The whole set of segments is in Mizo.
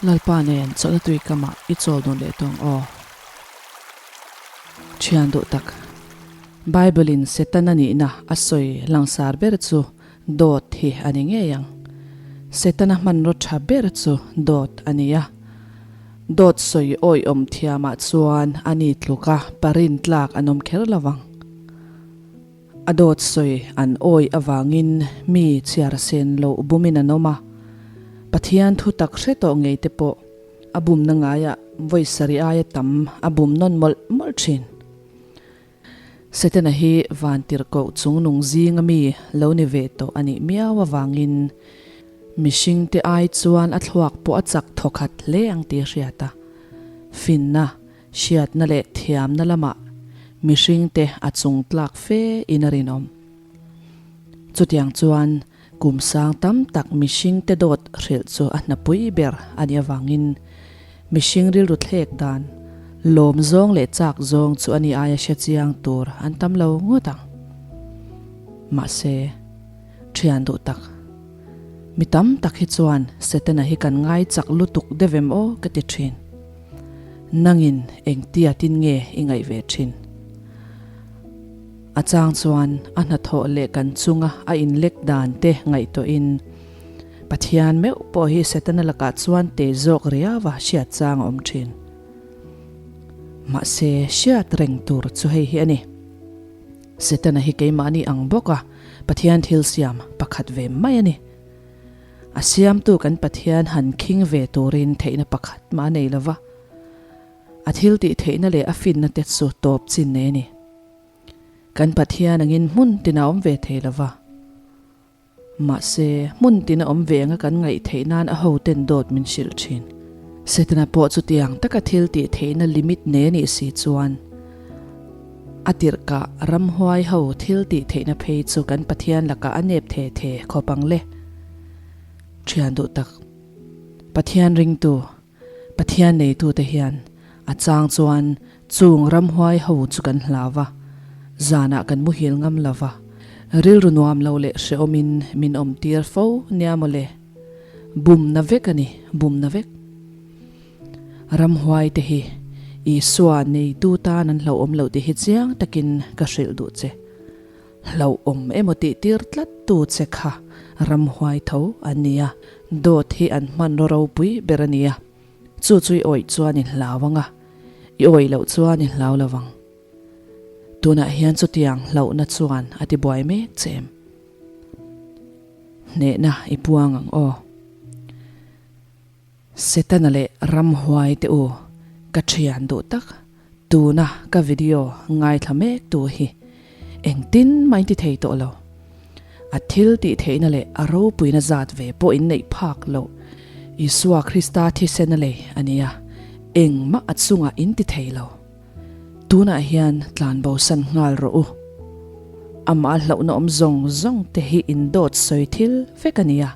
Lalpa nen chawlhna tui kamah i chawl dun leh tawng aw. Thian duh tak. Bible in Setana nihna a sawi langsar ber chu dawt hi a ni ngei ang. Setana hmanraw tha ber chu dawt a ni a. Dawt sawi awihawm thiamah chuan a ni tluka parin tlak an awm kher lo vang. A dawt sawi an awih avangin mi chhiar sen loh bumin an awm a. Pathian thu tak hre tawh ngei te pawh a bumna ngaiah vawi sarih aia tam a bum nawn mawlh mawlh thin. Setana hi vantirhkoh chungnung zinga mi lo ni ve tawh a nih miau avangin mihringte ai chuan a thluak pawh a chak thawkhat hle ang tih a hriat a. Finna, hriatna leh thiamna lamah mihringte a chung tlak fe in a rinawm. Chutiang chuan kum sang tam tak mihringte dawt hrilh chu a hnapui ber a nih avangin mihring rilru thlek dan, lawm zawng leh chak zawng chu a ni aia hre chiang tur an tam lo ngawt ang. Mahse, thian duh tak, mi tam tak hi chuan Setana hi kan ngai chak lutuk deuh em aw ka ti thin. Nangin engtia tin nge i ngaih ve thin? A chang chuan a hnathawh leh kan chunga a inlek dan te ngaihtuahin Pathian meuh pawh hi Setana lakah chuan te zawk riauva hriat chang a awm thin. Mahse, hriat reng tur chu hei hi a ni. Setana hi keimahni ang bawka Pathian thil siam pakhat ve mai a ni. A siamtu kan Pathian han khing ve turin theihna pakhat mah a nei lova. A thil tih theihna leh a finna te chu tawp chin nei a ni. Kan Pathian angin hmun tina awm ve thei lova. Mahse, hmun tina awm ve anga kan ngaih theih nan a hoten dawt min hrilh thin. Setana pawh chutiang taka thil tih theihna limit nei a nih si chuan, a tirhkah ramhuai ho thil tih theihna phei chu kan Pathian lakah a nep the the khawp ang le. Thian duh tak, Pathian ringtu, Pathian neitute hian a chang chuan chung ramhuai ho chu kan hlau va, zanah kan muhil ngam lo va, rilru nuam lo leh hrehawmin min awm tir fo nia maw le. Bumna vek a ni, bumna vek. Ramhuai te hi Isua neitu tan an hlauhawm loh tih hi chiang takin ka hrilh duh che. Hlauhawm emaw tih tir tlat tu che kha ramhuai tho an ni a, dawt hi an hmanraw ropui ber a ni a, chu chu i awih chuan i hlau ang a, i awih loh chuan i hlau lo vang. Tunah hian chutiang hlauhna chuan a ti buai mek che em? Hnehna i puang ang aw. Setana leh ramhuai te u, ka thian duh tak, tuna ka video ngaithla mek tu hi engtin mah in ti thei tawh lo. A thil tih theihna leh a ropuina zat ve pawh in neih phak loh. Isua Krista thisen a lei a nia, engmah a chungah in ti thei lo. Tunah hian tlanbosan nghal rawh u. Amah hlauhna awm zawng zawng te hi in dawt sawi thil vek a nia.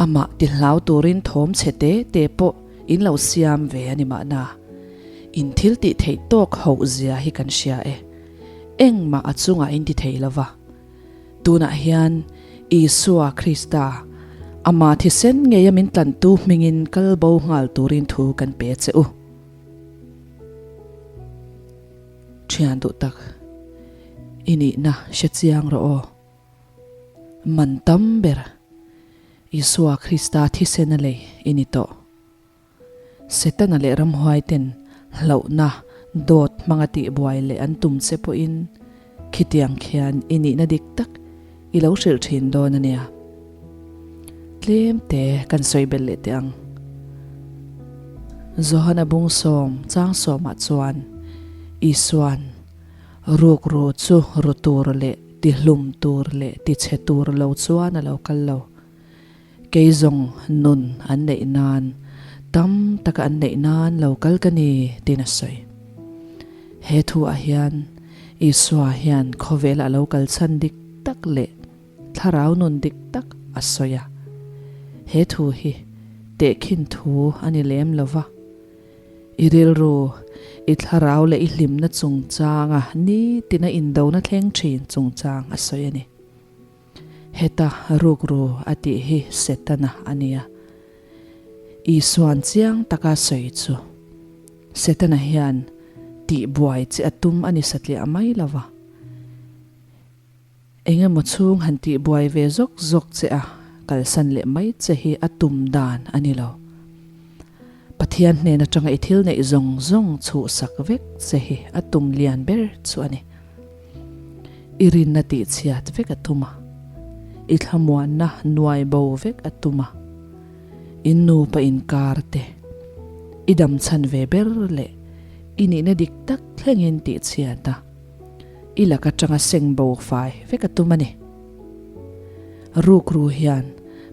Amah ti hlau turin thawm chhe te te pawh in lo siam ve a ni mahna. In thil tih theih tawk hoh zia hi kan hria e. Engmah a chungah in ti thei lova. Tunah hian Isua Krista, Ama thisen ngeia min tlantu hmingin kal bo nghal turin thu kan pe che u. Thian duh tak, i nihna hre chiang rawh aw. Man tam ber, Isua Krista thisen a lei i ni tawh. Setana leh ramhuai ten hlauhna dawt hmanga tihbuai leh an tum che pawhin khitiang khian i nihna dik tak i lo hrilh thin dawn a nia. Tlem te kan sawi belh leh teh ang. Johana bungsawm chang sawmah chuan Isua'n Rukru chu ru tur leh ti hlum tur leh ti chhe tur lo chuan a lo kal lo. Kei zawng nun an neih nan, tam taka an neih nan lo kal ka ni, tiin a sawi. He thuah hian Isua hian khawvela a lo kal chhan dik tak leh thlarau nun dik tak a sawi a. He thu hi tehkhin thu a ni lem lo va. I rilru, i thlarau leh i hlimna chungchanga nitina indona thleng thin chungchang a sawi a ni. Heta rukru a tih hi Setana a nia. Isua'n chiang taka sawi chu Setana hian tihbuai che a tum a ni satliah mai lo va. Engemaw chhung han tihbuai ve zawk zawk che a kalsan leh mai che hi a tum dan a ni lo. Pathian hnen atanga i thil neih zawng zawng chhuhsak vek che hi a tum lian ber chu a ni. I rinna tihchhiat vek a tum a, i thlamuanna nuai bo vek a tum a, in nupa inkar te, i damchhan ve ber leh i nihna dik tak thlengin tihchhiat a, i lak atanga seng bo fai vek a tum a ni. Rukru hian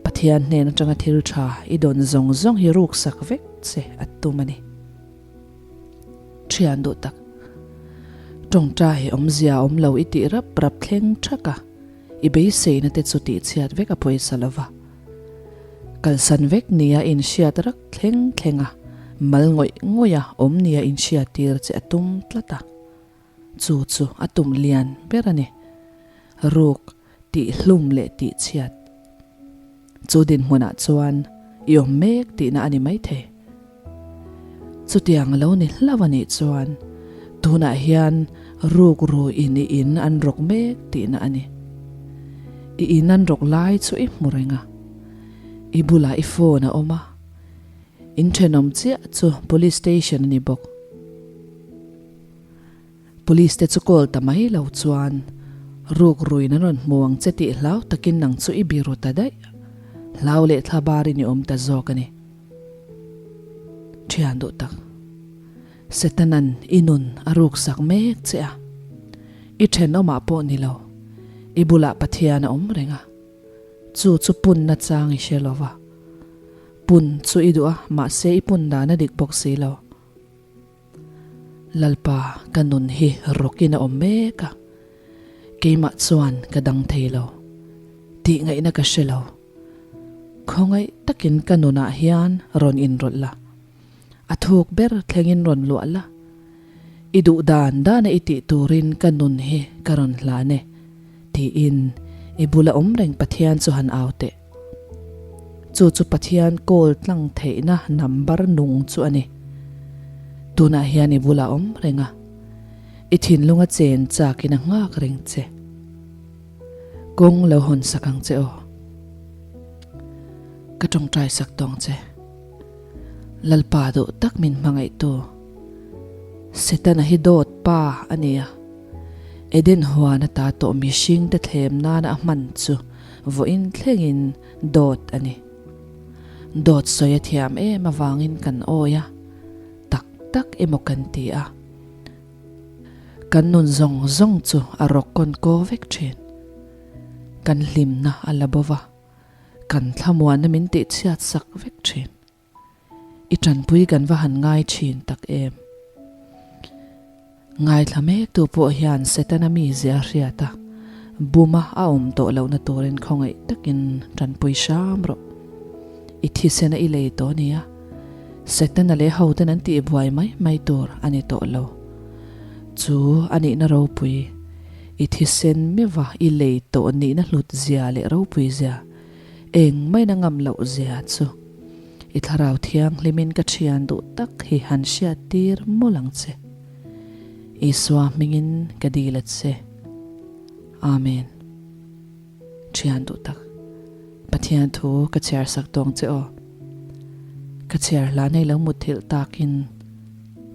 Pathian hnen atanga thil tha i dawn zawng zawng hi ruksak vek che a tum a ni. Thian duh tak, tawngtai hi awmzia awm lo i tih rap rap thleng thak a, i beiseina te chu tihchhiat vek a pawisa lo va. Kalsan vek nia inhriat rak thleng thleng a, mal ngawih ngawih a awm nia inhriat tir che a tum tlat a. Chu chu a tum lian ber a ni. Ruk tihhlum leh tihchhiat. Chu dinhmunah chuan i awm mek tihna a ni maithei. Chutiang a lo ni hlauh a nih chuan tunah hian rukru in i in an rawk mek tihna a ni. I in an rawk lai chu i hmu reng a, i bulah i phone a awm a, in thenawm chiah chu police station a ni bawk. Police te chu call ta mai lo chuan ruk ruin an rawn hmu ang che tih hlau takin nang chu i biru ta daih. Hlau leh thla barin i awm ta zawk a ni. Thian duh tak. Setanan i nun a ruksak mek che a. I thenawmah pawh ni lo. I bulah Pathian a awm reng a. Chu chu punna chang i hre lo va. Pun chu i duh a, mahse i pun dan a dik bawk si lo. Lalpa, ka nun hi rawkin a awm mek a, keimah chuan ka dang thei lo, tih ngaihna ka hre lo. Khawngaih takin ka nunah hian rawn inrawlh la, a thuk ber thlengin rawn luah la, i duh dan dana i tih turin ka nun hi ka rawn hlan e, tiin i bula awm reng Pathian chu han au teh. Chu chu Pathian kawl tlang theihna number nung chu a ni. Tunah hian i bulah awm reng a, i thinlunga chen chakin a nghak reng che. Kawng lo hawn sak ang che aw. Ka tawngtai sak tawng che. Lalpa duh tak min hmangaihtu. Setana hi dawt pa a ni a. Eden huan ata tawh mihringte thlem nana a hman chu vawiin thlengin dawt a ni. Dawt sawi a thiam em avangin kan awi a, tak tak emaw kan ti a. Kan nun zawng zawng chu a rawk kawn kaw vek thin. Kan hlimna a la bo va, kan thlamuanna min tihchhiat sak vek thin. I tanpui kan va han ngai thin tak em? Ngaithla mektu pawh hian Setana mizia a hriat a, buma a awm tawh lohna turin khawngaih takin tanpui hram rawh. I thisena i lei tawh nia, Setana leh hoten an tihbuai mai mai tur a ni tawh lo. Chu a nihna ropui, i thisen meuha i lei tawh nihna hlut zia leh ropui zia, Eng maina ngam loh zia chu i thlarau thianghlimin ka thian duh tak hi han hriat tir mawlh ang che. Isua hmingin ka dil a che. Amen. Thian duh tak, Pathian thu ka chhiar sak tawng che aw. Ka chhiar hla nei lo mutthilh takin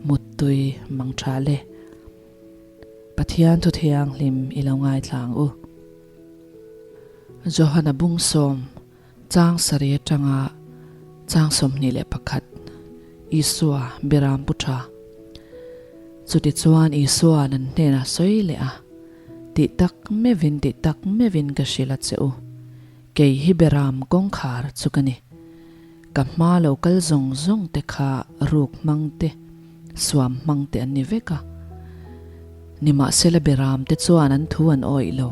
muttui mang tha le. Pathian thu thianghlim i lo ngaithla ang u. Johana Bungsawm chang sarih atanga chang 21, Isua Biram pu tha. Chutichuan Isua'n an hnenah sawi leh a, Tih tak meuhin, tih tak meuhin ka hrilh a che u, kei hi Biram kawngkhar chu ka ni. Ka hma lo kal zawng zawng te kha ruk hmang te, suam hmang te an ni vek a. Nimahsela Beram te chuan an thu an awih lo.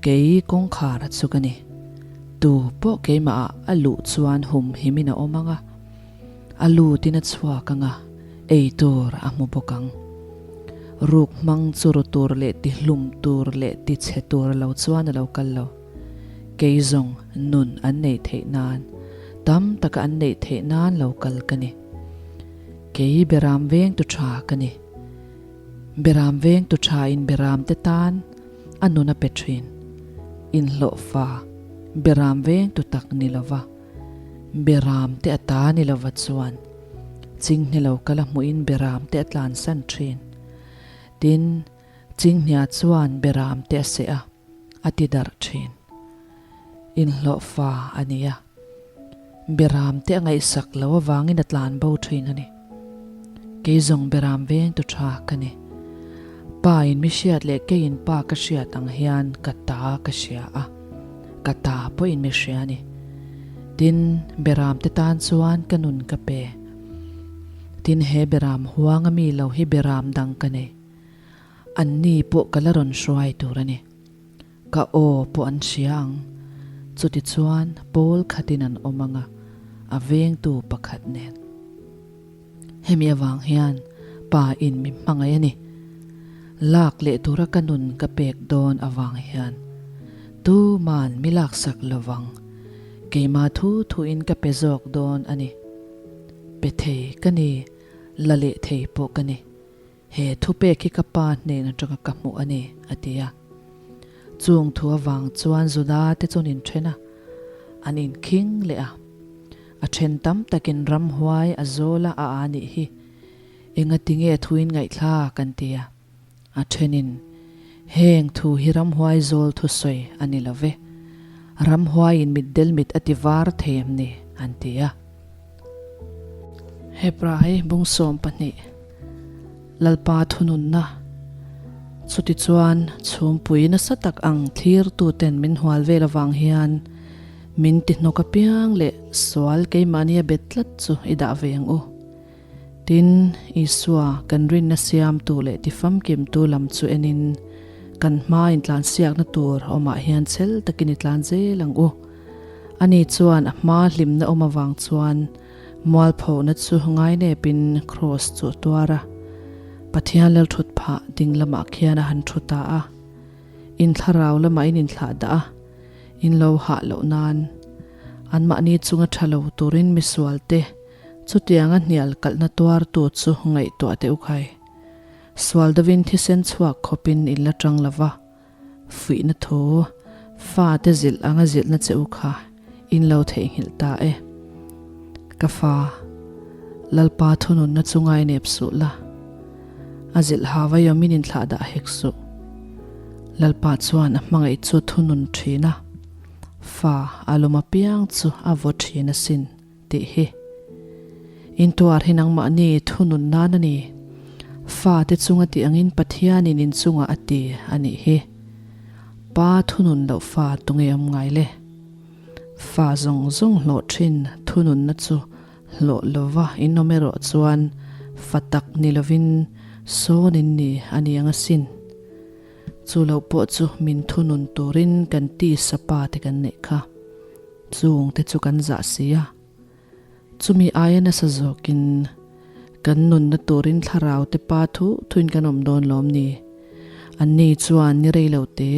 Kei kawngkhar chu ka ni. Tu pawh keimah ah a luh chuan humhimin a awm ang a, a lutin a chhuak ang a, ei tur a hmu bawk ang. Ruk hmang chu ru tur leh tihlum tur leh tichhe tur lo chuan a lo kal lo. Kei zawng nun an neih theih nan tam taka an neih theih nan lo kal ka ni. Kei Beram vengtu tha ka ni. Beram vengtu tha in Beram te tan a nun a pe thin. Inhlawhfa Beram vengtu tak ni lova, Beram te a ta ni lova chuan Chinghne lo kal a hmuhin Beram te a tlansan thin. Tin, Chinghnia chuan Beram te a seh a, a ti darh thin. Inhlawhfa a ni a. Beram te a ngaihsak lo avangin a tlan bo thin a ni. Kei zawng Beram vengtu tha ka ni. Pa in mi hriat leh keiin pa ka hriat ang hian ka ta ka hria a, ka ta pawhin mi hria a ni. Tin, Beram te tan chuan ka nun ka pe. Tin, he Beram huanga mi lo hi Beram dang ka nei. Anni pawh ka la rawn hruai tur a ni. Ka aw pawh an hria ang. Chutichuan pawl khatin an awm ang a, a vengtu pakhat nen. Hemi avang hian pa in mi hmangaih a ni. Lak leh tura ka nun ka pek dawn avang hian tuman mi laksak lovang, keimah thu thuin ka pe zawk dawn a ni. Pe thei ka ni, la leh thei pawh ka ni. He thupek hi ka pa hnen atanga ka hmuh a ni, a ti a. Chung thu avang chuan Juda te chuan inthen a, an inkhing leh a. A then tam takin ramhuai a zawl a a a nih hi, engatinge thuin ngaihthlak an ti a. A thenin, Heng thu hi ramhuai zawl thusawi a ni lo ve, ramhuaiin mitdel mit a ti var thei em ni? an ti a. Hebrai bung 12 Lalpa thununna Chutichuan chhumpui nasa tak ang thlirtuten min hual vel avang hian min ti hnawk apiang leh sual keimahnia bet tlat chu i dah ve ang u. Tin, Isua kan rinna siamtu leh tifamkimtu lam chu enin kan hma intlansiakna tur awmah hian chhel takin i tlan zel ang u. Ani chuan a hma hlimna awm avang chuan mualphona chu ngainepin kraws chu a tuar a. Pathian lalthut phah ding lamah khian a han thu ta a. In thlarau lamah in inthlah dah a, in lo hah loh nan. Anmahni chunga tha lo turin misualte chutianga hnial kalhna tuartu chu ngaihtuah teh u khai. Sual dovin thisen chhuak khawpin in la tang lo va. Fuihna thu, Fate zilh anga zilhna che u kha in lo theihnghilh ta e. Ka fa, Lalpa thununna chu ngainep suh la, a zilh ha vaiawmin in thlah dah hek suh. Lalpa chuan a hmangaih chu thunun thin a, fa a lawm apiang chu a vaw thin asin. Tih hi intuar hi nangmahni thunun nan a ni. Fate chunga tih angin Pathianin inchungah a ti a nih hi. Pa thunun loh fa tunge awm ngai le? Fa zawng zawng hlawh thin thununna chu hlawh lova in awm erawh chuan fa tak ni lovin sawn in ni a ni ang asin. Chu loh pawh chu min thunun turin kan tisa pa te kan neih kha. Chung te chu kan zah si a, chumi aia nasa zawkin kan nunna turin thlarau te pa thu thuin kan awm dawn lawm ni? Anni chuan ni rei lo te,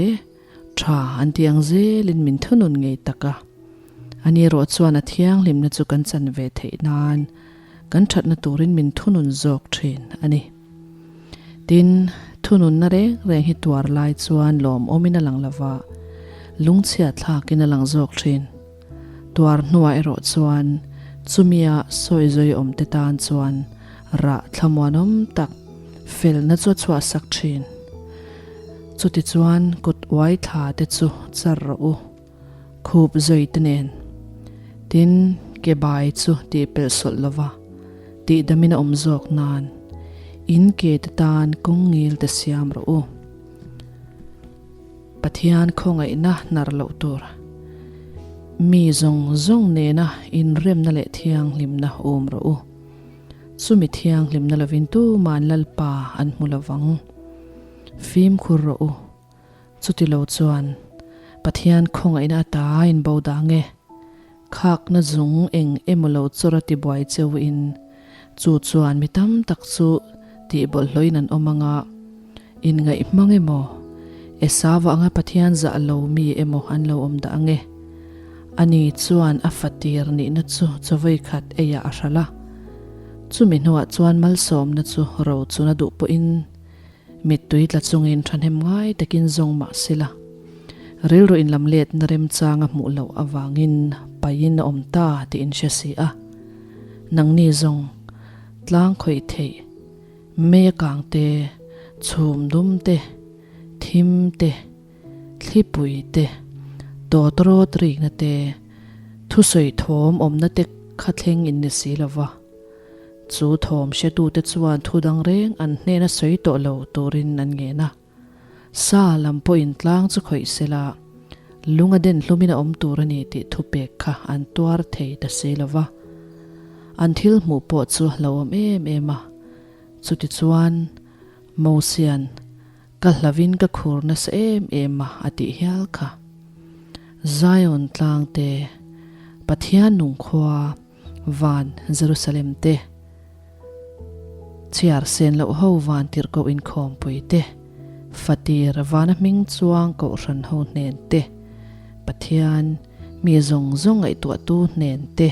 tha an ti ang zelin min thunun ngei tak a. Ani erawh chuan a thianghlimna chu kan chan ve theih nan kan thatna turin min thunun zawk thin a ni. Tin, thununna reng reng hi tuar lai chuan lawmawmin a lang lova, lungchhiat thlakin a lang zawk thin. Tuar hnuah erawh chuan chumia sawi zawi awmte tan chuan rah thlamuanawm tak felna chu a chhuahsak thin. Chutichuan kut uai thla te chu char rawh u. Khup zawi te nen. Tin, ke bai chu tih pelh sawlh lova, tihdamin a awm zawk nan in ke te tan kawng ngil te siam rawh u. Pathian khawngaihna hnar loh tur. Mi zawng zawng nena inremna leh thianghlimna awm rawh u. Chumi thianghlimna lovin tuman Lalpa an hmu lovang. Fimkhur rawh u. Chutilo chuan Pathian khawngaihna ata in bo dang e. Khakna zung eng emaw lo chawr a tibuai cheu in chu chuan mi tam tak chu tih bawlhhlawhin an awm anga, inngaih hmang emaw, Esau anga Pathian zah lo mi emaw an lo awm dah ang e. Ani chuan a fatir nihna chu chawei khat eiah a hralh a. Chumi hnuah chuan malsawmna chu ro chuna duh pawhin mittui tla chungin thahnem ngai takin zawng mah sela, rilru inlam letna remchanga hmuh loh avangin paihin a awm ta tih in hre si a. Nangni zawng tlang khawih theih mei a kang te, chhum dum te, thim te, thlipui te, tawtrawt rikna te, thusawi thawm awmna te kha thleng in ni si lo va. Chu thawm hretute chuan thu dang reng an hnena sawi tawh lo turin an ngen a. Sa lam pawhin tlang chu khawih se la, lung a den hlumin a awm tur a ni tih thupek kha an tuar thei ta si lo va. An thil hmuh pawh chu a hlauhawm em em a. Chutichuan, Mosian, Ka hlavin ka khur nasa em em a, a tih hial kha. Zion tlang te, Pathian nung khua, van Jerusalem te, chhiar sen loh ho van tirhkoh inkhawmpui te, fatir vana hming chuang kohhran ho hnen te, Pathian mi zawng zawng ngaihtuahtu hnen te,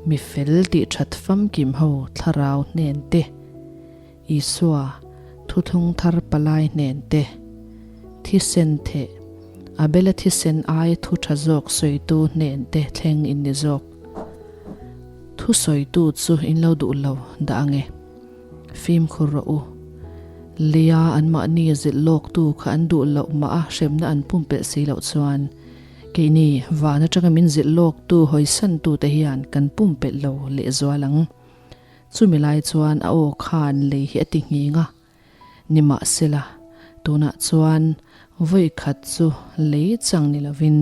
mi fel tih that famkim ho thlarau hnen te, Isua, thuthlung thar palai hnen te, thisen theh, Abela thisen aia thu tha zawk sawitu hnen te thleng in ni zawk. Thu sawitu chu in lo duh lo dah ange. Fimkhur rawh u. Leia anmahni zilh lawktu kha an duh loh mah a hremna an pumpelh si loh chuan keini van atanga min zilh lawktu hawisantu te hian kan pumpelh lo lehzual ang. Chumi lai chuan a aw khan lei hi a ti nghing a, nimahsela tunah chuan vawi khat chu lei chang ni lovin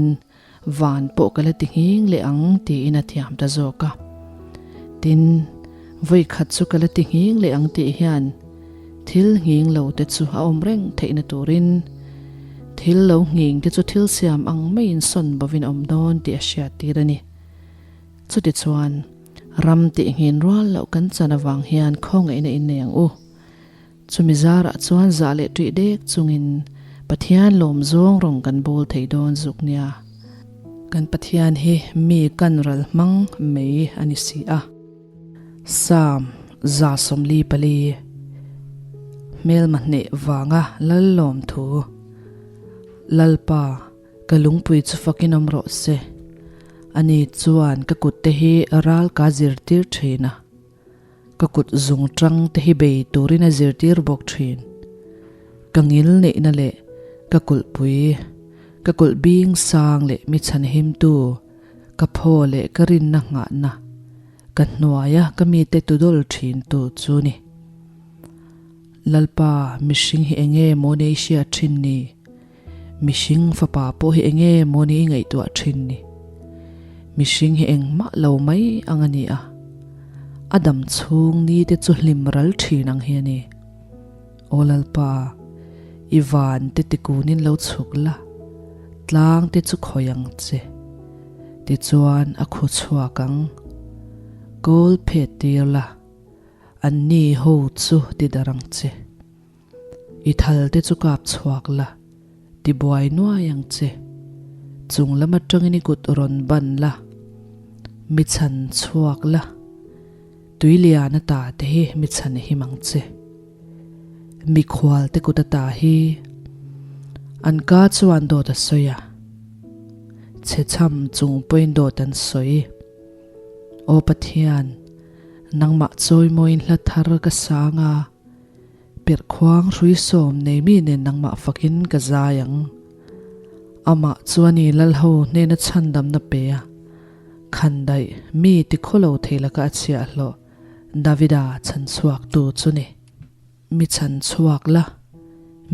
van pawh ka la ti nghing leh ang tiin a thiam ta zawk a. Tin, vawi khat chu ka la ti nghing leh ang tih hian thil nghing lo te chu a awm reng theihna turin thil lo nghing te chu thil siam ang maiin sawn bovin a awm dawn tih a hriattir a ni. Chutichuan, ram tih nghin rual loh kan chan avang hian khawngaihna in nei ang u. Chumi zarah chuan zah leh ṭih dek chungin Pathian lawm zawng rawng kan bawl thei dawn zuk nia. Kan Pathian hi mi kan ral hmang mai a ni si a. Psalm 144, Hmelma hneh vanga lal lawm thu. Lalpa. Ka lungpui chu fakin awm rawh se. Ani chuan ka kut te hi ral ka zirtir thin a, ka kut zung tang te hi bei turin a zirtir bawk thin. Ka ngil neihna leh ka kulhpui, ka kulh bing sang leh mi chhanhimtu, ka phaw leh ka rinna nghahna, ka hnuaia ka mite tudawl thintu chu ni. Lalpa, mihring hi enge maw nei hriat thin ni? Mihring fapa pawh hi enge maw ni i ngaihtuah thin ni? Mihring hi engmah lo mai ang a ni a, a dam chhung ni te chu hlim ral thin ang hi a ni. Aw Lalpa, i van te tikunin lo chhuk la, tlang te chu khawi ang che. Tichuan a khu chhuak ang. Kawl phet tir la, anni ho chu ti darh ang che. I thal te chu kap chhuak la, ti buai nuai ang che. Chung lam atangin i kut rawn ban la, mi chhan chhuak la, tui lian ata te hi mi chhan him ang che. Mikhual te kut ata hi an ka chuan dawt a sawi a, chhe chham chung pawhin dawt an sawi. Aw Pathian, nangmah chawimawiin hla thar ka sang a. Perhkhuang hrui sawm nei mi nen nangmah fakin ka zai ang. Amah chuan i Lalho hnena chhandamna pe a, khandaih mi tikhawlo thei laka a chhiahhlawh Davida chhanchhuaktu chu ni. Mi chhanchhuak la,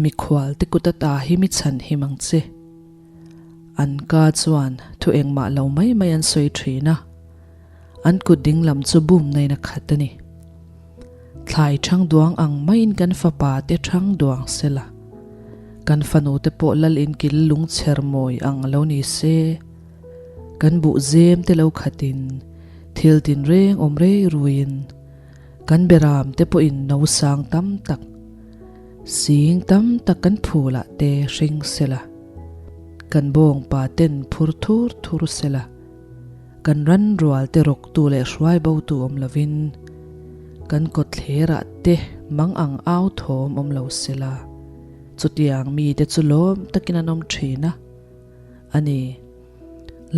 mikhual te kut ata hi mi chhan him ang che. An ka chuan thu engmah lo mai mai an sawi thin a, an kut dinglam chu bum nain a khat a ni. Thlai ṭhang duang ang maiin kan fapa te ṭhang duang se la, kan fanu te pawh lal in kil lung chher mawi ang lo ni se, kan buh zem te lo khatin thil tinreng awm rei ruiin kan beram te pawhin no sang tam tak, sing tam tak kan phulah te hring se la. Kan bawngpa ten phur thur thur sela, kan ran rual te rawktu leh hruai botu awm lovin, kan kawtthlerah te mang ang au thawm awm lo sela, chutiang mite chu lawm takin an awm thin a, a ni.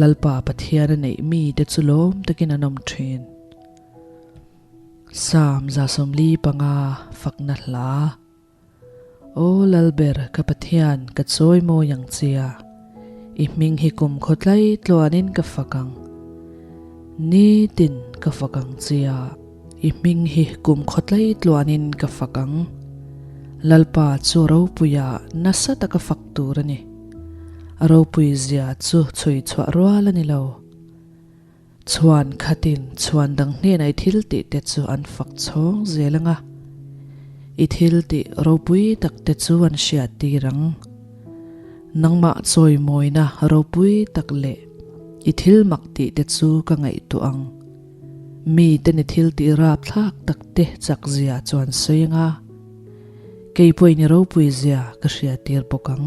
Lalpa Pathian a neih mite chu lawm takin an awm thin. Psalm 145 fakna hla. Aw Lalber, ka Pathian, ka chawi mawi ang chia. I hming hi kum khawtlai tluanin ka fak ang. Nitin ka fak ang chia. I hming hi kum khawtlai tluanin ka fak ang. Lalpa chu ropuia nasa taka fak tur a ni. A ropui zia chu chhui chhuah rual a ni lo. Chhuan khatin chhuan dang hnenah i thil tih te chu an fak chhawng zel ang a, i thil tih ropui tak te chu an hriat tir ang. Nangmah chawimawina ropui tak leh i thil mak tih te chu ka ngaihtuah ang. Miten i thil tih rapthlak tak te chak zia chu an sawi ang a, kei pawhin i ropui zia ka hriat tir bawk ang.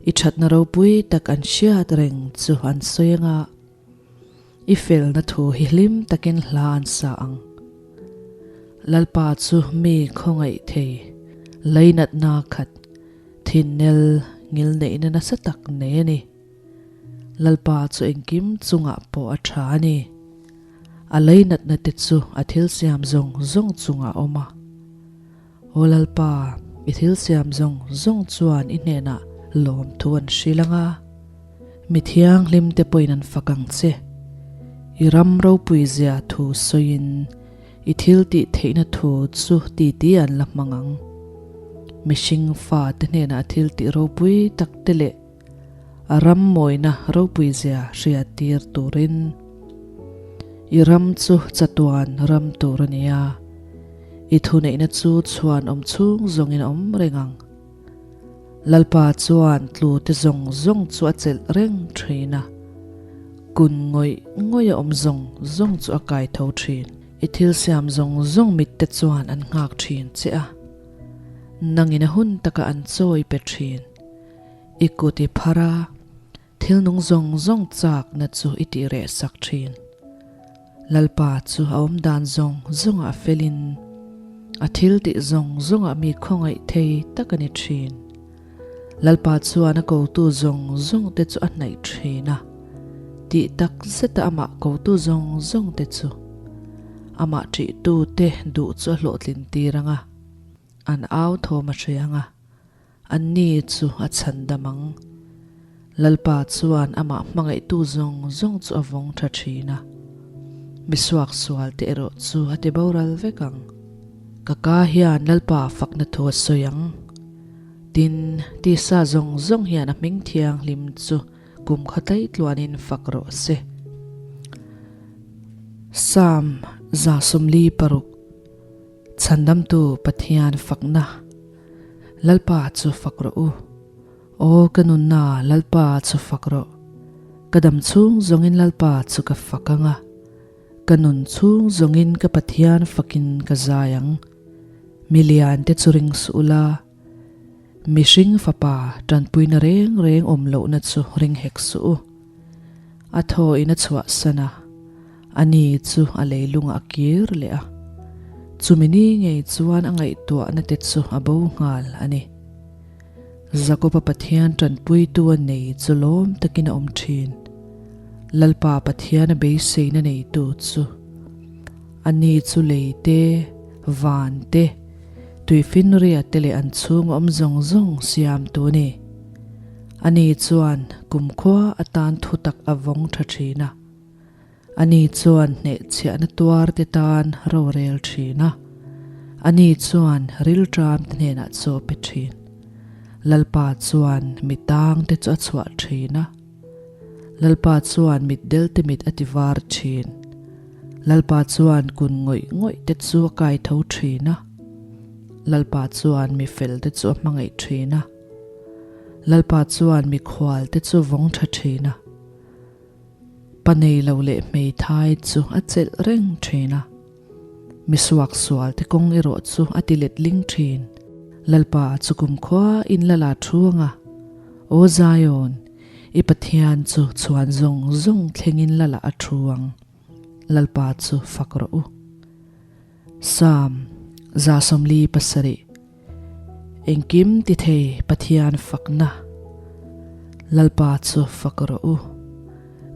I thatna ropui tak an hriat reng chu an sawi ang a, i felna thu hi hlim takin hla an sa ang. Lalpa chu mi khawngaih thei, leinatna khat, thinnel ngilneihna nasa tak nei a ni. Lalpa chu engkim chungah pawh a tha a ni. A leinatna te chu a thil siam zawng zawng chungah a awm a. Aw Lalpa, i thil siam zawng zawng chuan i hnenah lawmthu an hrilh ang a, mi thianghlim te pawhin an fak ang che. I ram ropui zia thu sawiin i thil tih theihna thu chu titi an la hmang ang. Mihring fate hnenah thil tih ropui tak te leh a ram mawina ropui zia hriat tir turin i ram chu chatuan ram tur a ni a, i thuneihna chu chhuan awm chhung zawngin a awm reng ang. Lalpa chuan tlu te zawng zawng chu a chelh reng thin a, kun ngawih ngawih a awm zawng zawng chu a kai tho thin. I thil siam zawng zawng mit te chuan an nghak thin che a, nangin a hun taka an chawi pe thin. I kut i phar a, thil nung zawng zawng chakna chu i tih reh sak thin. Lalpa chu a awm dan zawng zawngah a felin, a thil tih zawng zawngah mi khawngaih thei tak a ni thin. Lalpa chuan a kotu zawng zawng te chu a hnaih thin a, tih tak zeta amah kotu zawng zawng te chu amah ṭihtu te duh chu a hlawhtlin tir ang a, an au thawm a hre ang a. Anni chu a chhandam ang. Lalpa chuan amah hmangaihtu zawng zawng chu a vawng tha thin a, mi suaksual te erawh chu a ti boral vek ang. Ka ka hian Lalpa fakna thu a sawi ang. Tin, tisa zawng zawng hian a hming thianghlim chu kum kha tlaitluanin fak rawh se. Psalm 146. Chhandamtu Pathian fakna Lalpa chu fak rawh u. Aw ka nunna Lalpa chu fak rawh. Ka dam chhung zawngin Lalpa chu ka fak ang a, ka nun chhung zawngin ka Pathian fakin ka zai ang. Mi liante chu ring suh ula, mihring fapa tanpuina reng reng awm lohna chu ring hek suh u. A thaw in a chhuahsan a, a ni chu a leilungah a kir leh a. Chumi ni ngei chuan a ngaihtuahna te chu a bo nghal a ni. Jakoba Pathian tanpuitu a nei chu lawm takin a awm thin. Lalpa Pathian a beiseina neitu chu a ni chu lei te, van te, tuifinria te leh an chhunga awm zawng zawng siamtu a ni. Ani chuan kumkhua atan thutak a vawng tha thin a. Ani chuan hnehchhiahna tuar te tan rorel thin a. Ani chuan rilṭam te hnenah chaw pe thin. Lalpa chuan mi tang te chu a chhuah thin a. Lalpa chuan mitdel te mit a ti var thin. Lalpa chuan kun ngawih ngawih te chu a kai tho thin a. Lalpa chuan mi fel te chu a hmangaih thin a. Lalpa chuan mikhual te chu vawng tha thin a, pa nei lo leh hmeithai chu a chelh reng thin a, misuak sual te kawng erawh chu a ti letling thin. Lalpa chu kumkhua in la la thu ang a. Aw Zion, i Pathian chu chhuan zawng zawng thlengin Lalah a thu ang. Lalpa chu fak rawh u. Psalm 47 Engkim ti thei Pathian fakna Lalpa chu fak rawh u.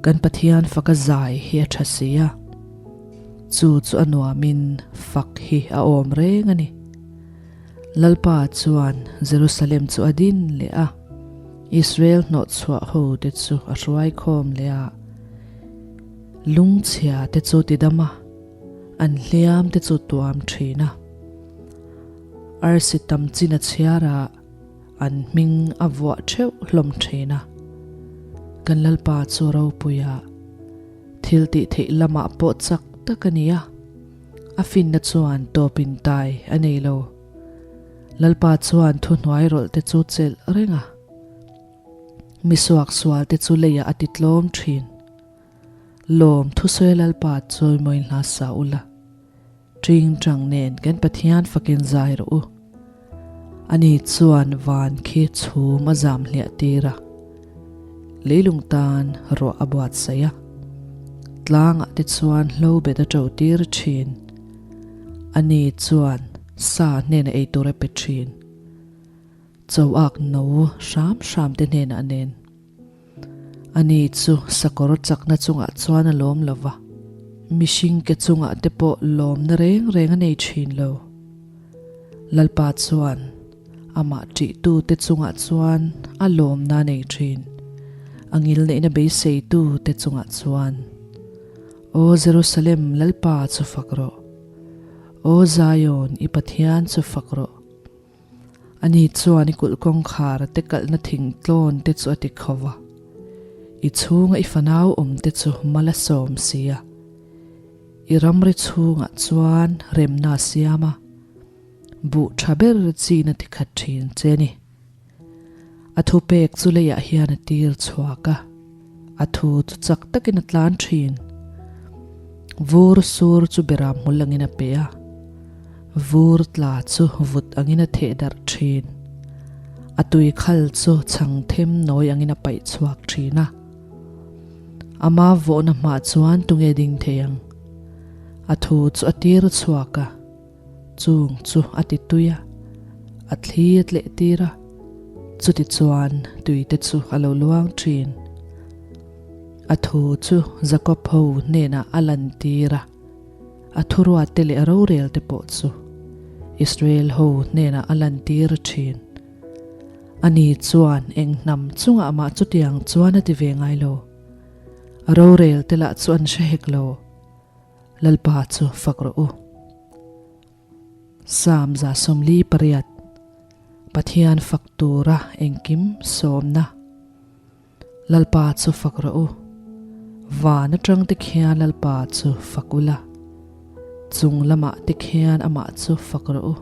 Kan Pathian faka zai hi a tha si a, chu chu a nuamin fak hi a awm reng a ni. Lalpa chuan Jerusalem chu a din leh a, Israel hnawhchhuah ho te chu a hruai khawm leh a, lungchhia te chu tidam a, an hliam te chu tuam thin a. Arsi tam chin a chhiar a, an hming a vuah theuh hlawm thin a. Kan Lalpa chu ropui a, thil tih theih lamah pawh chak tak a ni a, a finna chuan tawp in tai a nei lo. Lalpa chuan thuhnuai rawlh te chu chelh reng a, mi suaksual te chu leiah a ti tlawm thin. Lawm thusawi Lalpa chawimawi hla sa ula, ṭing ṭang nen kan Pathian fakin zai rawh u. Ani chuan van khi chhum a zam hliah tir a, leilung tan ruah a buatsaih a, tlangah te chuan hlo bet a ṭo tir ṭhin. Ani chuan sa hnenah ei tur a pe ṭhin. Choak no hram hram te hnenah nen. Ani chu sakawr chakna chungah chuan a lawm lo va, mihring ke chungah te pawh lawmna reng reng a nei thin lo. Lalpa chuan amah ṭihtute chungah chuan a lawmna a nei thin, a ngilneihna beiseitute chungah chuan. Aw Jerusalem, Lalpa chu fak rawh! Aw Zion, i Pathian chu fak rawh! Ani chuan i kulh kawngkhar te kalhna thingtlawn te chu a ti kho va, i chhunga i fanau awm te chu mal a sawm si a. I ramri chhungah chuan remna a siam a, buh tha ber chin a ti khat thin che a ni. A thupek chu leiah hian a tir chhuak a, a thu chu chak takin a tlan thin. Vur sur chu beram hmul angin a pe a, vur tla chu vut angin a theh darh thin. A tui khal chu chhang them nawi angin a paih chhuak thin a. Ama vawhna hmah chuan tunge ding thei ang? A thu chu a tir chhuak a. Chung chu a ti tui a, a thli a tleh tir a, chuti chuan tui te chu a lo luang thin. A thu chu Jakob ho hnenah a lan tir a, a thuruat te leh a rorel te pawh chu Israel ho hnenah a lan tir thin. Ani chuan eng hnam chungah mah chutiang chuan a ti ve ngai lo. A rorel te lah chu an hre hek lo. Lalpa chu fak rawh u. Psalm 48 Pathian fak tura engkim sawmna Lalpa chu fak rawh u. Van atang te khian Lalpa chu fak ula. Chung lamah te khian amah chu fak rawh u.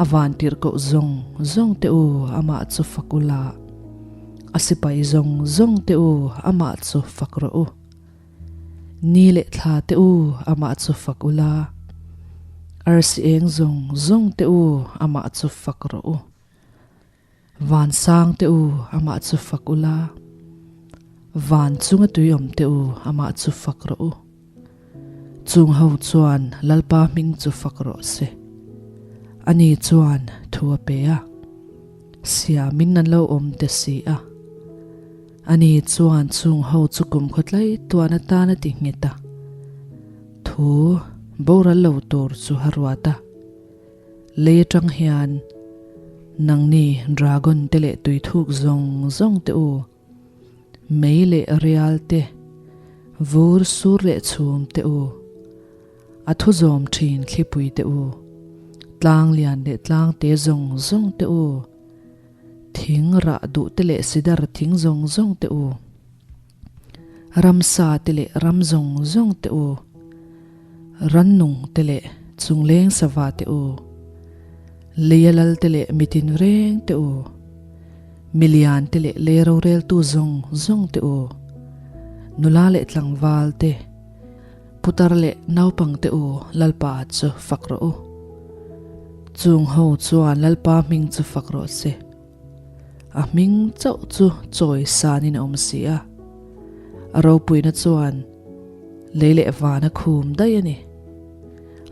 A van tirhkoh zawng zawng te u amah chu fak ula. A sipai zawng zawng te u amah chu fak rawh u. Ni leh thla te u amah chu fak ula, arsi eng zawng zawng te u amah chu fak rawh u. Vansang te u amah chu fak ula, van chunga tui awm te u amah chu fak rawh u. Chung ho chuan Lalpa hming chu fak rawh se. Ani chuan thu a pe a, siamin an lo awm te si a. Ani chuan chung ho chu kum khawtlai tuan atan a ti nghet a, thu boral lo tur chu a ruat a. Lei atang hian nangni dragon te leh tuithuk zawng zawng te u, mei leh rial te, vur sur leh chhum te u, a thu zawm thin thlipui te u, tlang lian leh tlang te zawng zawng te u, Thing rah duh te leh sidar thing zawng zawng te u, ramsa te leh ram zawng zawng te u, rannung te leh chungleng sava te u, leia lal te leh mitin reng te u, milian te leh lei roreltu zawng zawng te u, nula leh tlangval te, Putar leh naupang te u Lalpa chu fak rawh u. Chung ho chuan Lalpa hming chu fak rawh se. A hming chauh chu chawi sanin a awm si a. A ropuina chuan lei leh van a khum daih a ni.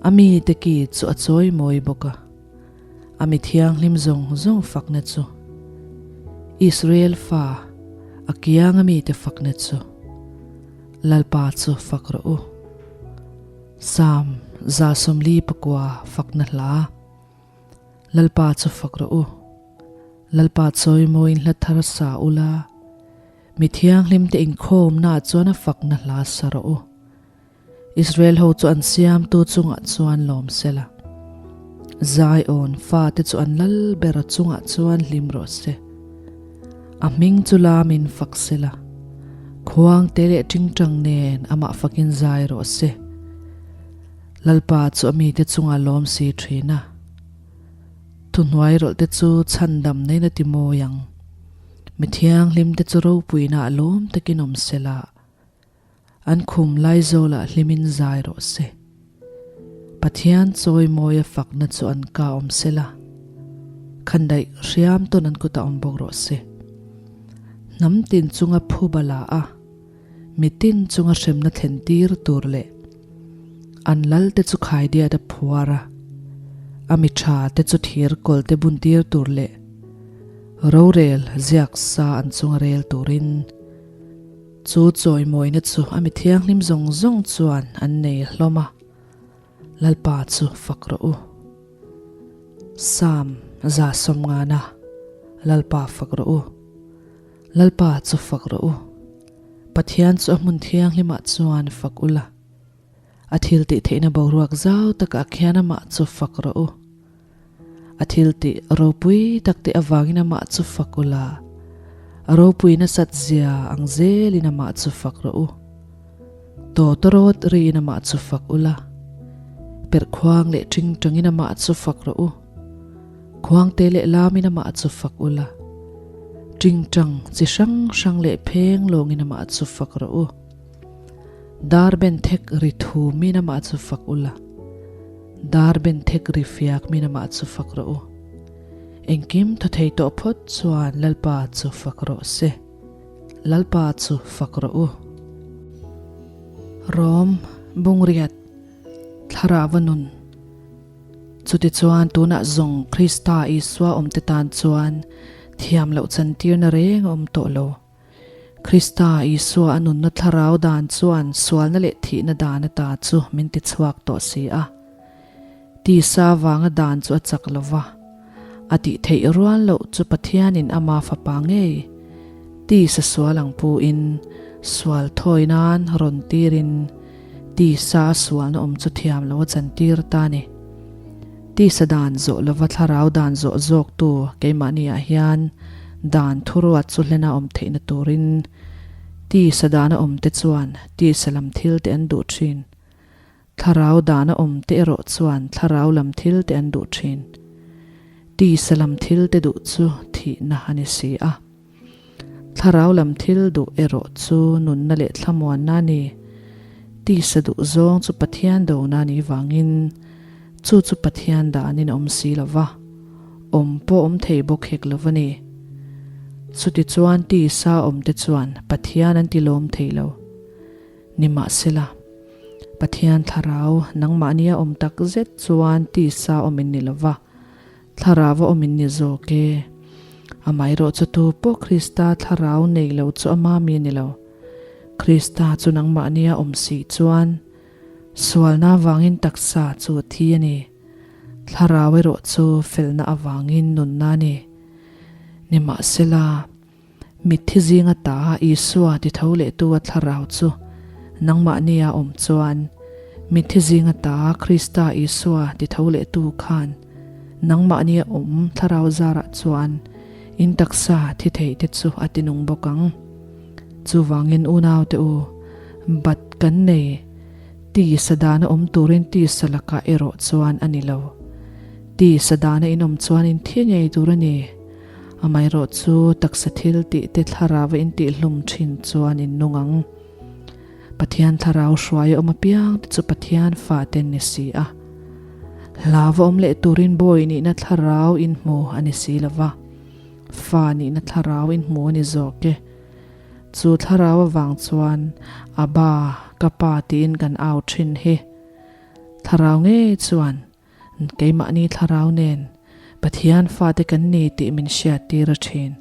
A mite ki chu a chawi mawi bawk a. A mi thianghlim zawng zawng fakna chu Israel fa a kianga mite fakna chu Lalpa chu fak rawh u. Psalm 149 fakna hla Lalpa chu fak rawh u. Lalpa chawimawiin hla thar sa ula, mi thianghlimte inkhawmnaah chuan a fakna hla sa rawh u. Israel ho chu an siamtu chungah chuan lawm sela, Zion fate chu an lal ber chungah chuan hlim rawh se. A hming chu lamin fak sela, khuangte leh tingtang nen amah fakin zai rawh se. Lalpa chu a mite chungah lawm si thin a, thuhnuai rawlhte chu chhandam neiin a ti mawi ang. Mi thianghlimte chu ropuinaah lawm takin awm sela, An khum Laizawlah hlimin zai rawh se. Pathian chawimawia fakna chu an ka awm se la, khandaih hriam tawn an kutah awm bawk rawh se. Hnam tin chunga phuba la a, mitin chunga hremna thlen tir tur leh an lalte chu khaidiat a phuar a, a mi tha te chu thir kawlte bun tir tur leh rorel ziak sa an chunga rel turin Chu chawimawina chu a mi thianghlim zawng zawng chuan an nei hlawm a, Lalpa chu fak rawh u. Psalm 150 Lalpa fak rawh u. Lalpa chu fak rawh u. Pathian chu a hmun thianghlimah chuan fak ula. A thil tih theihna boruak zau takah khian amah chu fak rawh u. A thil tih ropui tak te avangin amah chu fak u la, a ropui nasat zia ang zelin amah chu fak rawh u. Tawtawrawt riin amah chu fak u la, perhkhuang leh tingtangin amah chu fak rawh u. Khuangte leh lamin amah chu fak u la, tingtang chi hrang hrang leh pheng lawngin amah chu fak rawh u. Dar ben thek ri thu min amah chu fak u la, dar ben thek ri fiak min amah chu fak rawh u. Engkim thaw thei tawh phawt chuan Lalpa chu fak rawh se. Lalpa chu fak rawh u. Rom, Bungriat, Thlarau nun. Chutichuan tunah zawng Krista Isua awmte tan chuan thiam loh chantirna reng a awm tawh lo. Krista Isua a nunna thlarau dan chuan sualna leh thihna dan ata chu min ti chhuak tawh si a. Tisa vanga dan chu a chak lo va, a tih theih rual loh chu Pathianin ama fapa ngei tisa sual ang puin sual thawi nan rawn tirin tisa a sualna awm chu thiam lo a chantir ta a ni. Tisa dan zawh lova thlarau dan zawh zawktu keimahniah hian dan thuruat chu hlena awm theihna turin tisa dana awmte chuan tisa lam thilte an duh thin. Thlarau dana awmte erawh chuan thlarau lam thilte an duh thin. Tisa lam thilte duh chu thihna a ni si a. Thlarau lam thil duh erawh chu nunna leh thlamuanna a ni. Tisa duh zawng chu Pathian dona a nih vangin chu chu Pathian danin a awm si lo va, awm pawh awm thei bawk hek lo va ni. Chutichuan tisa awmte chuan Pathian an tilawm thei lo. Nimahsela, Pathian thlarau nangmahnia awm tak zet chuan tisa awm in ni lo va, Thlarau a awm in ni zawk e. Amaherawh chu tu pawh Krista thlarau nei lo chu ama mi a ni lo. Krista chu nangmahnia awm si chuan sualna avangin taksa chu a thi a ni. Thlarau erawh chu felna avangin nunna a ni. Nimahsela, Mitthi zinga ta Isua ti tho lehtu a thlarau chu nangmahnia awm chuan, mitthi zinga ta Krista Isua ti tho lehtu khan nangmahnia awm thlarau zarah chuan in taksa thi thei te chu a tinung bawk ang. Chuvangin unaute u, bat kan nei tisa dana awm turin tisa lakah erawh chuan a ni lo. Tisa dana in awm chuan in thi ngei tur a ni. Amaherawh chu taksa thil tih te thlarau a intihhlum thin chuan in nung ang. Pathian thlarau hruai a awm apiang te chu Pathian fa te an ni si a. Hlau va awm leh turin bawi nihna thlarau in hmu a ni si lo va. Fa nihna thlarau in hmu a ni zawk e. Chu thlarau avang chuan Abba, ka Pa tiin kan au thin hi. Thlarau ngei chuan keimahni thlarau nen Pathian fate kan ni tih min hriattir a thin.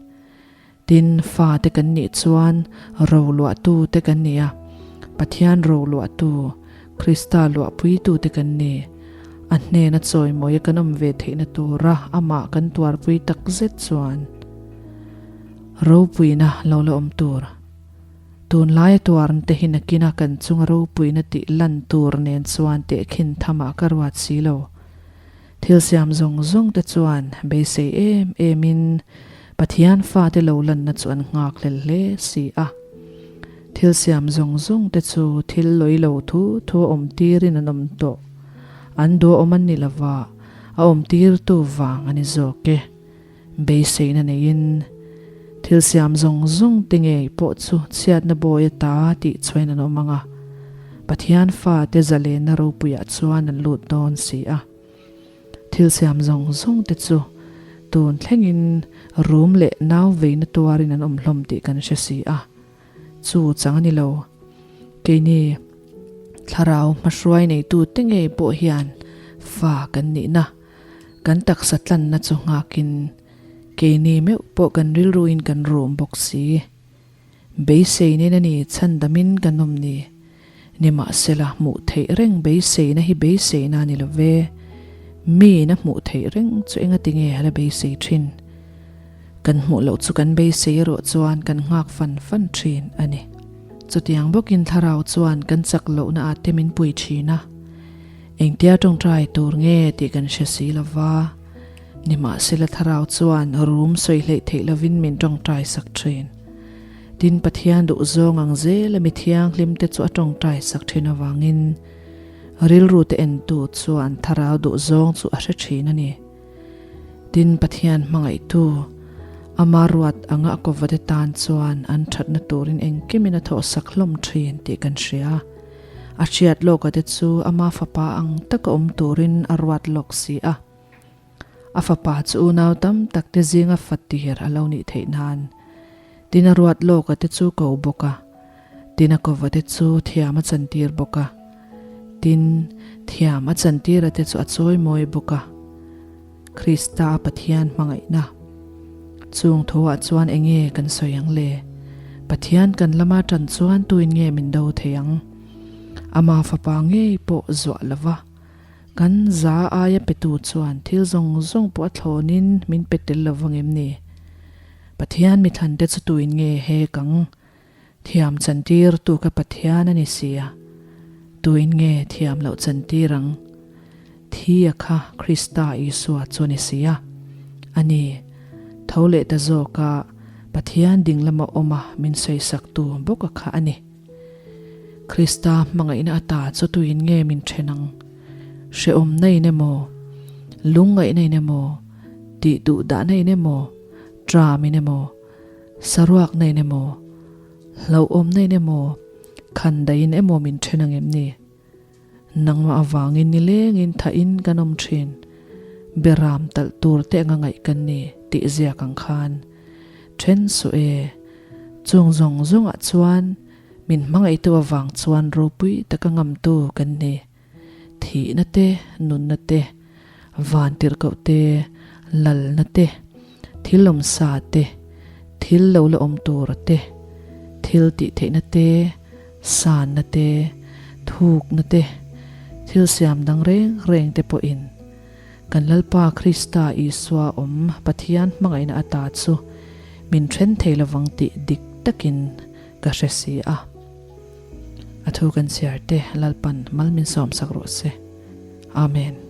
Tin, fate kan nih chuan roluahtu te kan ni a, Pathian roluahtu, Krista luahpuitu te kan ni. A hnena chawimawia kan awm ve theihna tura amah kan tuarpui takzet chuan ropuina lo la awm tur. Tunlaia tuarnte hi nakina kan chunga ropuina tih lan tur nen chuan tehkhin thamah ka ruat si lo. Thil siam zawng zawng te chuan beisei em emin Pathian fate lo lanna chu an nghak hlel hle si a. Thil siam zawng zawng te chu thil lawi lo thu thu a awm tirin an awm tawh. An duahawm an ni lova, a awm tirtu vang a ni zawk e. Beiseina neiin thil siam zawng zawng te ngei pawh chu chhiatna bawi ata tih chhuain an awm ang a, Pathian fate zalenna ropuiah chuan an lut dawn si a. Thil siam zawng zawng te chu tun thlengin rum leh nau veina tuarin an awm hlawm tih kan hre si a. Chu chang a ni lo. Keini thlarau hmahruai neitute ngei pawh hian fa kan nihna. Kan taksa tlanna chu nghakin keini meuh pawh kan rilruin kan rum bawk si. Beiseinin a ni chhandamin kan awm ni. Nimahsela hmuh theih reng beiseina hi beiseina a ni lo ve. Miin a hmuh theih reng chu engati nge a la beisei thin? Kan hmuh loh chu kan beisei erawh chuan kan nghak fan fan thin a ni. Chutiang bawkin thlarau chuan kan chak lohna ah te min pui thin a. Engtia tawngtai tur nge tih kan hre si lo va, nimahsela thlarau chuan rum sawi hleih theih lovin min tawngtai sak thin. Tin, Pathian duhzawng ang zela mi thianghlim te chu a tawngtai sak thin avangin rilru te entu chuan thlarau duhzawng chu a hre thin a ni. Tin, Pathian hmangaihtu, ama ruat anga a kawvate tan chuan an thatna turin engkimin a thawhsak hlawm thin tih kan hria. A hriat lawka te chu ama fapa ang taka awm turin a ruat lawk si a. A fapa chu unau tam tak te zinga fatir a lo nih theih nan. Tin a ruat lawka te chu ko bawk a. Tin a kova te chu thiam a chantir bawk a. Tin, thiam a chantira te chu a chawimawi bawk a. Krista a Pathian hmangaihna. Chung thuah chuan enge kan sawi ang le? Pathian kan lama tan chuan tuin nge min do thei ang? Ama fapa ngei pawh zuah lova kan za aia petu chuan thil zawng zawng pawh a thlawnin min pe tel lo vang em ni? Pathian mithlante chu tuin nge hek ang? Thiam chantir tu ka Pathian a ni sia, tuin nge thiam loh chantir ang? Thi a kha Krista Isua chu a ni sia. A ni, tho leh ta zawka Pathian ding lama awma min sawisak tu bawk a kha a ni. Krista hmangaihna ata chu tuin nge min then ang? Hrehawmna in emaw, lungngaihna in emaw, tih duh dahna in emaw, tram in emaw, Saruak na in emaw, hlauhawm na in emaw, khan daih in emaw min then ang em ni? Nangmah avangin nilengin thahin kan awm thin, beram talh tur te anga ngaih kan ni tih ziak ang khan then suh e. Chung zawng zawngah chuan min hmangaihtu avang chuan ropui taka ngamtu kan ni. Thihna te, nunna te, vantirhkoh te, lalna te, thil awmsa te, thil lo la awm tura te, thil tih theihna te, sanna te, thukna te, thil siam dang reng reng te pawhin kan Lalpa Krista Isua awm Pathian hmangaihna ata chu min then thei lovang tih dik takin ka hre si a. A thu kan chhiar te Lalpan mal min sawmsak rawh se. Amen.